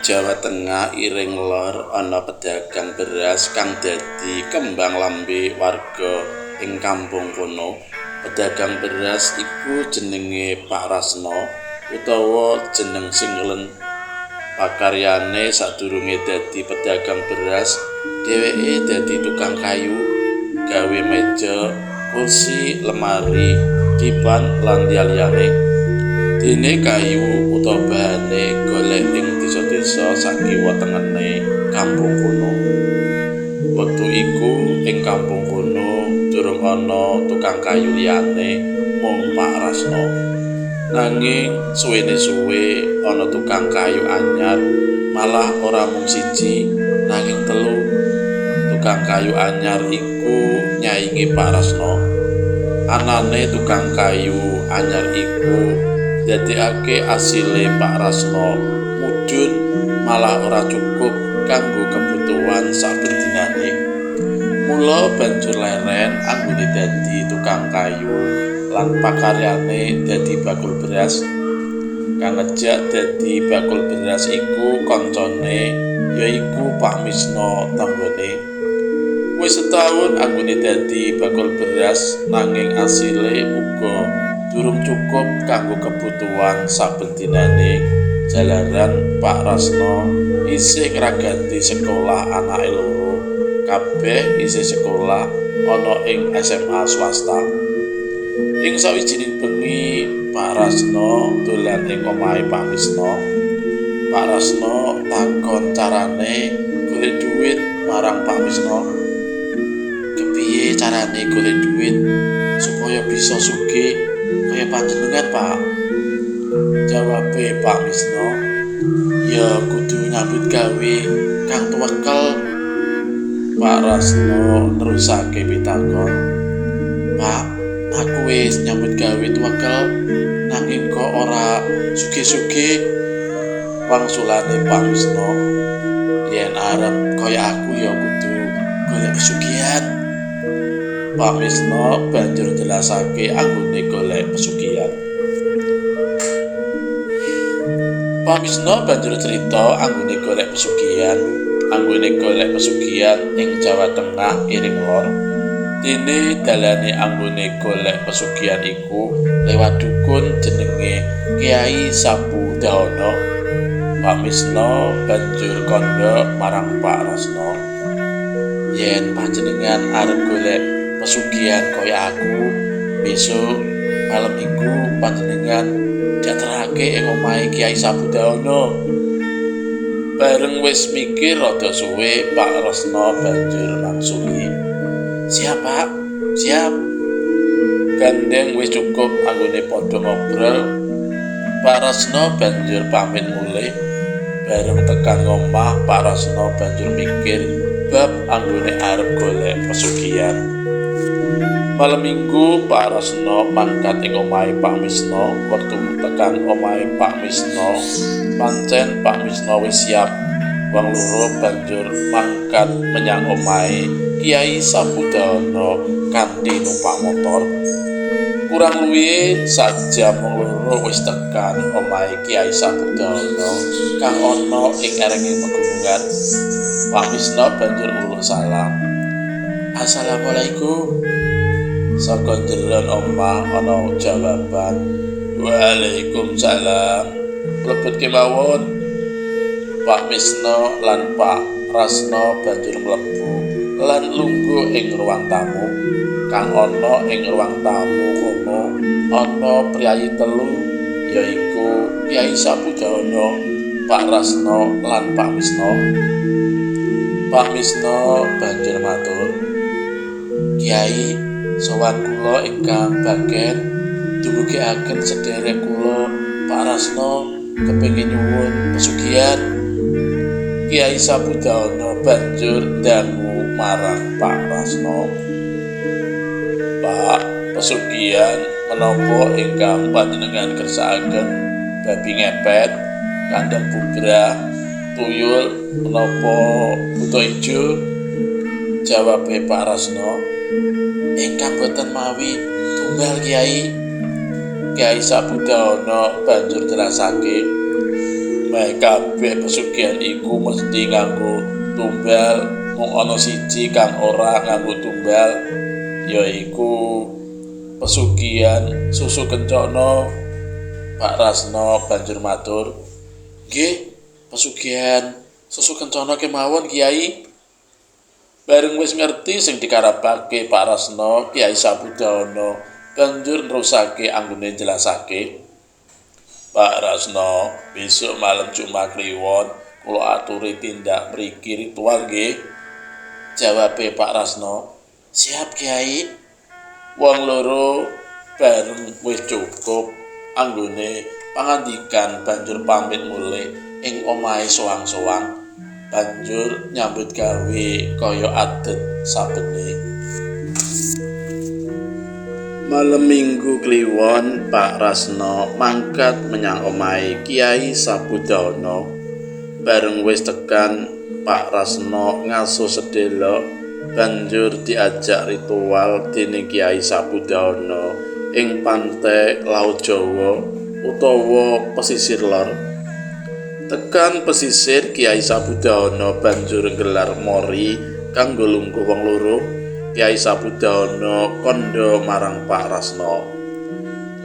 Ing Jawa Tengah Iring Lor ana pedagang beras kang dadi kembang lambe warga ing kampung kono. Pedagang beras iku jenenge Pak Rasno utawa jeneng singlen. Pakaryane sadurunge dadi pedagang beras, dheweke dadi tukang kayu, gawe meja, kursi, lemari, dipan lan liya-liyane. Dene kayu utawa bahane golek ing desa-desa sakiwa tengene kampung kono. Wektu iku ing kampung kono durung ana tukang kayu liyane mung Pak Rasno. Nanging suwene suwe ana tukang kayu anyar, malah ora mung siji nanging telu. Tukang kayu anyar iku nyaingi Pak Rasno. Anane tukang kayu anyar iku ndadekake asile Pak Rasno mudhun malah ora cukup kanggo kebutuhan saben dinane. Mula banjur leren anggone dadi tukang kayu lan pakaryane dadi bakul beras. Kang ngejak dadi bakul beras iku kancane, yaiku Pak Misno tanggane. Wis setahun anggone dadi bakul beras nanging asile uga durung cukup kanggo kebutuhan saben dinane. Jalaran Pak Rasno isih ngragati sekolah anake loro, kabeh isih sekolah ana ing SMA swasta. Ing sawijining bengi Pak Rasno dolan ing omahe Pak Misno. Pak Rasno takon carane golek duit marang Pak Misno. Kepiye carane golek duit supaya bisa sugih kaya panjenengan, Pak? Jawabe Pak Misno, ya kudu nyambut gawe kang tuwekel. Pak Rasno nerusake pitakon, Pak, aku wis nyambut gawe tuwekel nanging kok ora sugih-sugih. Wangsulane Pak Misno, yen arep kaya aku ya kudu golek pesugihan. Pak Misno banjur jelasake anggone golek pesugihan. Pak Misno banjur crita anggone golek pesugihan, anggone golek pesugihan ing Jawa Tengah Iring Lor. Dene dalane anggone golek pesugihan iku lewat dukun jenenge Kiai Sapu Dahono. Pak Misno banjur kandha marang Pak Rasno, yen panjenengan arep golek pesugihan kaya aku, besok malam minggu panjenengan diaterake ing omahe Kiai Sapu Dahono. Bareng wis mikir rada suwe, Pak Rasno banjur mangsuli, siap Pak, siap. Gandeng wis cukup anggone padha ngobrol. Pak Rasno banjur pamit mulih. Bareng tekan omah, Pak Rasno banjur mikir bab anggone arep golek pesugihan. Malam minggu Pak Rasno mangkat ing omahe Pak Misno. Wektu tekan omahe Pak Misno, pancen Pak Misno wis siap. Wong loro banjur mangkat menyang omahe Kiai Sapu Dahono kanthi numpak motor. Kurang luwih sak jam wong loro wis tekan omahe Kiai Sapu Dahono kang ana ing erenge pegunungan. Pak Misno banjur uluk salam. Assalamualaikum. Saka jeron omah ana jawaban, waalaikumsalam. Mlebet kemawon. Pak Misno lan Pak Rasno banjur mlebu lan lungguh ing ruang tamu. Kang ana ing ruang tamu kono ana priyayi telu, yaiku Kiai Sapu Dahono, Pak Rasno lan Pak Misno. Pak Misno banjur matur, Kiai, sowan kula ingkang bagen dumugiaken sederek kula Pak Rasno kepengin nyuwun pesugihan. Kiai Sapu Dahono banjur dangu marang Pak Rasno, Pak, pesugihan menapa ingkang panjenengan kersakaken? Babi ngepet, kandang bubrah, tuyul, menapa buta ijo? Jawabe Pak Rasno, ingkang boten mawi tumbal Kiai. Kiai Sapu Dahono banjur jelasake, Meh kabeh pesugihan iku mesti nganggo tumbal, mung ana siji kang ora nganggo tumbal, yaiku pesugihan susu kencana. Pak Rasno banjur matur, "Nggih, pesugihan susu kencana kemawon, Kiai." Bareng wis ngerti sing dikarepake Pak Rasno, Kiai Sabudana banjur nerusake anggone njelasake. "Pak Rasno, besok malam Jumat Kliwon kula aturi tindak mriki ritual nggih." Jawabe Pak Rasno, "Siap, Kiai." Wong loro bareng wis cukup anggone pangandikan banjur pamit mulih ing omahe soang-soang. Banjur nyambut gawe kaya adet sabene. Malam Minggu Kliwon, Pak Rasno mangkat menyang omahe Kiai Sabudana. Bareng wis tekan, Pak Rasno ngasuh sedelok banjur diajak ritual dening Kiai Sabudana ing pantai Laut Jawa utawa pesisir lor. Tekan pesisir, Kiai Sabudana banjur nggelar mori kanggo lungguh wong loro. Kiai Sabudana kandha marang Pak Rasno,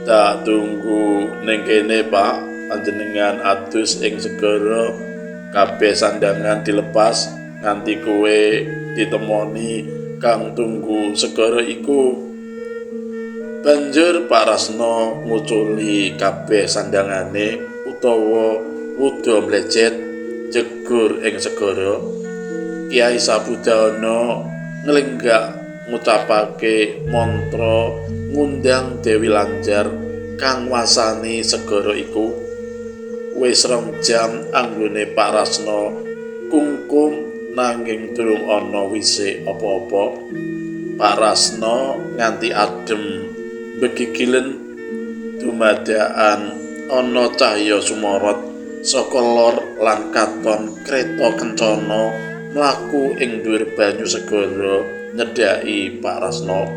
"Tak tunggu ning kene, Pak, panjenengan adus ing segara, kabeh sandangan dilepas nganti kowe ditemoni kang tunggu segara iku." Banjur Pak Rasno nguculi kabeh sandangane utawa wuda mlecet jegur ing segara. Kiai Sabudana nglenggak ngucapake mantra ngundang Dewi Lanjar kang wasani segara iku. Wis 2 jam anggone Pak Rasno kungkum nanging durung ana wise apa-apa. Pak Rasno nganti adem begigilen dumadakan ana cahya sumorot saka lor lan katon kreta kencana mlaku ing dhuwur banyu segara nyedhaki Pak Rasno.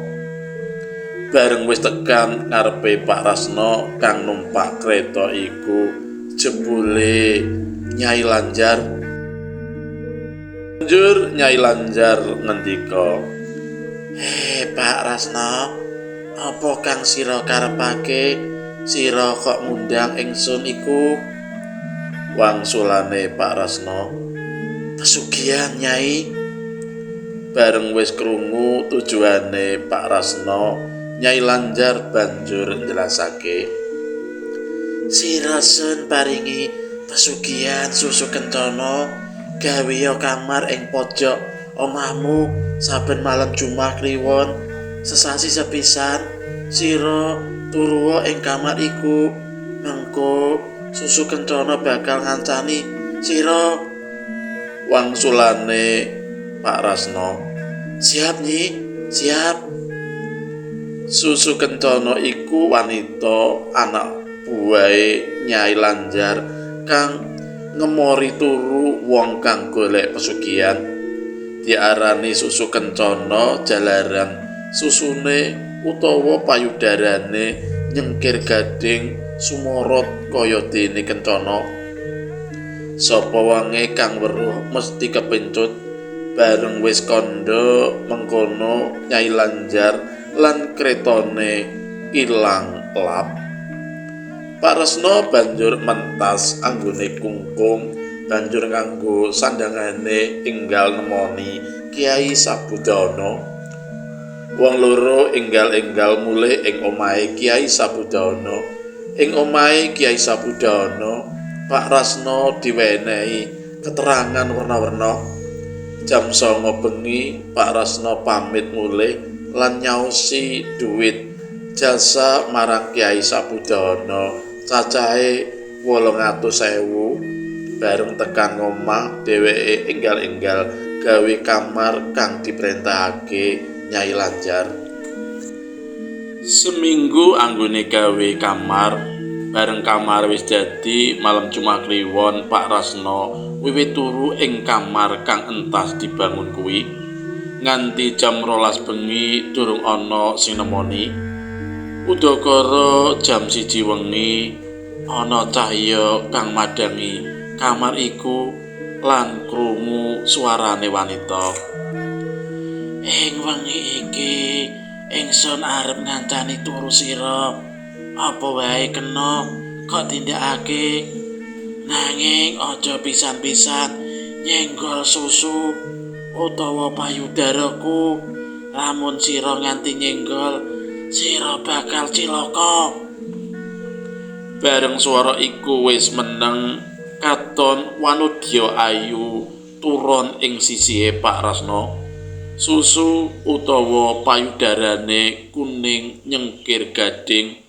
Bareng wis tekan ngarepe Pak Rasno kang numpak kreta iku jebule Nyai Lanjar. Banjur Nyai Lanjar ngendika, "He Pak Rasno, apa kang sira karepake? Sira kok ngundang ingsun iku?" Wangsulane Pak Rasno, "Pesugihan, Nyai." Bareng wis krungu tujuane Pak Rasno, Nyai Lanjar banjur njelasake, "Sira sun paringi pesugihan susu kencana, gawe kamar ing pojok omahmu saben malam Jumat Kliwon sesasi sepisan. Sira turuwa ing kamar iku, mengko susu kencana bakal ngancani sira." Wangsulane Pak Rasno, "Siap, Nyi, siap." Susu kencana iku wanita anak buahe Nyai Lanjar kang ngemori turu wong kang golek pesugihan. Diarani susu kencana jalaran susune utawa payudarane nyengkir gading sumorot kaya dene kencana. Sapa wonge kang weruh mesti kepencut. Bareng wis kandha mengkono, Nyai Lanjar lan kretone ilang lap. Pak Rasno banjur mentas anggone kungkum, banjur nganggo sandangane enggal nemoni Kiai Sabudana. Wong loro enggal-enggal mulih ing omahe Kiai Sabudana. Ing omahe Kiai Sabudana, Pak Rasno diwenehi keterangan werna-werna. Jam 9 bengi Pak Rasno pamit mulih lan nyaosi duit jasa marang Kiai Sabudana cacahe 800.000. Bareng tekan omah dheweke enggal-enggal gawe kamar kang diperintahake Nyai Lanjar. Seminggu anggone gawe kamar, bareng kamar wis dadi malam Jumat Kliwon Pak Rasno wiwit turu ing kamar kang entas dibangun kuwi. Nganti jam 12 bengi durung ana sing nemoni. Udakara jam 1 wengi ana cahya kang madhangi kamar iku lan krungu suarane wanita. Ing wengi iki ingsun arep ngancani turu sira. Apa wae kena kok tindakake. Nanging aja pisan-pisan nyenggol susu utawa payudaraku. Lamun sira nganti nyenggol, sira bakal cilaka. Bareng swara iku wis meneng, katon wanudya ayu turun ing sisihe Pak Rasno. Susu utawa payudarane kuning nyengkir gading.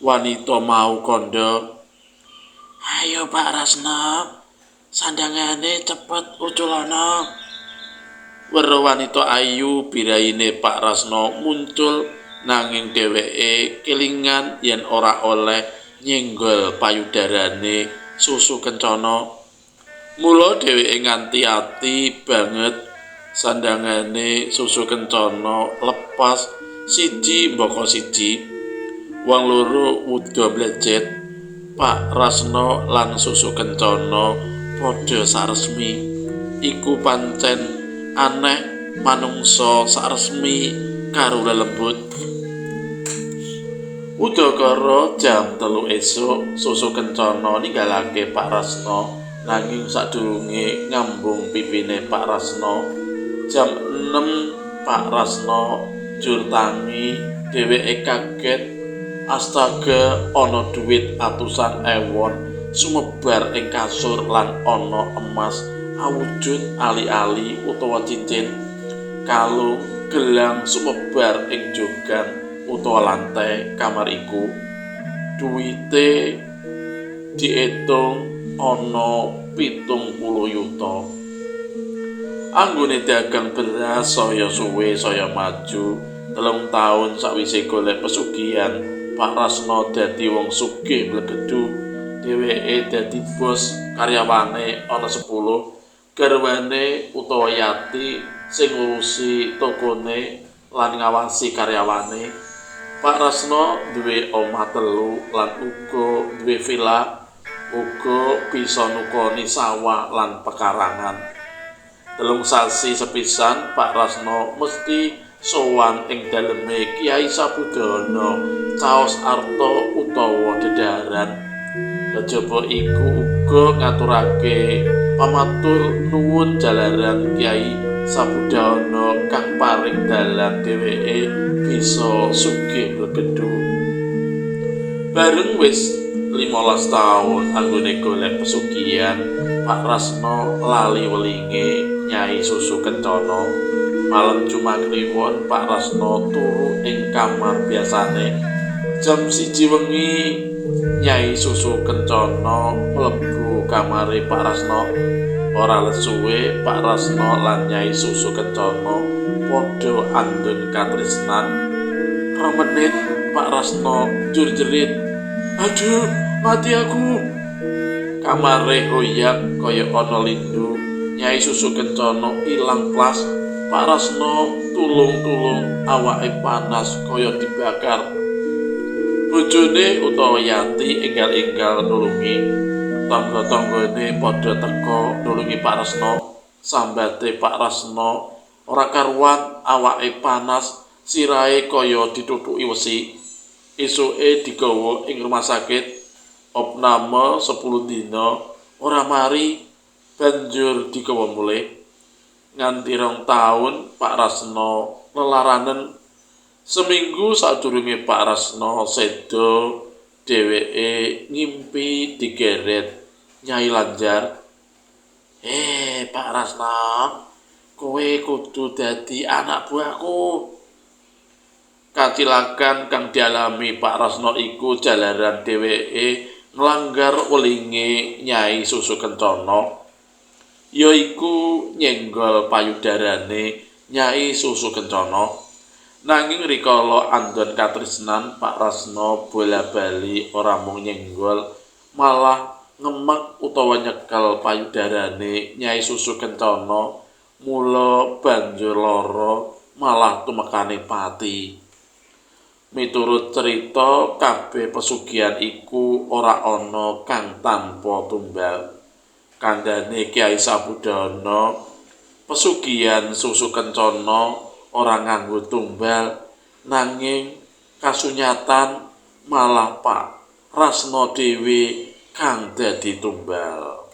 Wanita mau kandha, "Ayo Pak Rasno, sandangane cepet uculana." Weruh wanita ayu biraine Pak Rasno muncul, nanging dheweke kelingan yen ora oleh nyenggol payudarane Susu Kencana. Mula dheweke nganti ati banget sandangane Susu Kencana lepas siji mbaka siji. Wong loro wuda mlejet. Pak Rasno lan Susu Kencana padha saresmi. Iku pancen aneh manungsa saresmi karo lelembut. Udakara jam 3 esuk Susu Kencana ninggalake Pak Rasno, nanging sadurunge ngambung pipine Pak Rasno jam 6 Pak Rasno njur tangi. Dheweke kaget, astaga, ana duit atusan ewon sumebar ing kasur lan ana emas awujud ali-ali utawa cincin, kalung, gelang sumebar ing jogan utawa lantai kamar iku. Duwite diitung ana 70 yuta. Anggone dagang beras saya suwe saya maju. 3 taun sakwise golek pesugihan, Pak Rasno dadi wong sugih mlegedu. Dheweke dadi bos, karyawane ana 10, garwane utawa yati sing ngurusi tokone lan ngawasi karyawane. Pak Rasno duwe omah 3 lan uga duwe villa, uga bisa nukoni sawah lan pekarangan. 3 sasi sepisan Pak Rasno mesti sowan ing daleme Kiai Sabudana caos arta utawa dedaran. Kejaba iku uga ngaturake pamatur nuwun jalaran Kiai Sabudana kang paring dalan dheweke bisa sugih mlegedu. Bareng wis 15 taun anggone golek pesugihan, Pak Rasno lali welinge Nyai Susu Kencana. Malam Jumat Kliwon Pak Rasno turu ing kamar biasane. Jam 1 wengi Nyai Susu Kencana mlebu kamare Pak Rasno. Ora let suwe Pak Rasno lan Nyai Susu Kencana padha andun katresnan. 2 menit Pak Rasno njur jerit, "Aduh, mati aku!" Kamare hoyak kaya ana lindu. Nyai Susu Kencana ilang plas. Pak Rasno tulung-tulung awake panas kaya dibakar. Bojone utawa Yati enggal-enggal nulungi. Tangga-tanggane padha teka nulungi Pak Rasno. Sambate Pak Rasno ora karuan, awake panas, sirahe kaya ditutuki wesi. Esuke digawa ing rumah sakit, opname 10 dina ora mari, banjur digawa mulih. Nganti 2 taun Pak Rasno lelaranen. Seminggu sadurunge Pak Rasno seda, dheweke ngimpi digeret Nyai Lanjar. "Pak Rasno, kowe kudu dadi anak buahku." Kacilakan kang dialami Pak Rasno iku jalaran dheweke nglanggar welinge Nyai Susu Kencana, yaiku nyenggol payudarane Nyai Susu Kencana. Nanging rikala andon katresnan, Pak Rasno bola-bali ora mung nyenggol, malah ngemek utawa nyekel payudarane Nyai Susu Kencana. Mula banjur lara malah tumekane pati. Miturut cerita, kabeh pesugihan iku ora ana kang tanpa tumbal. Kandhane Kyai Sabudana, pesugihan susu kencana ora nganggo tumbal, nanging kasunyatan malah Pak Rasno dhewe kang dadi tumbal.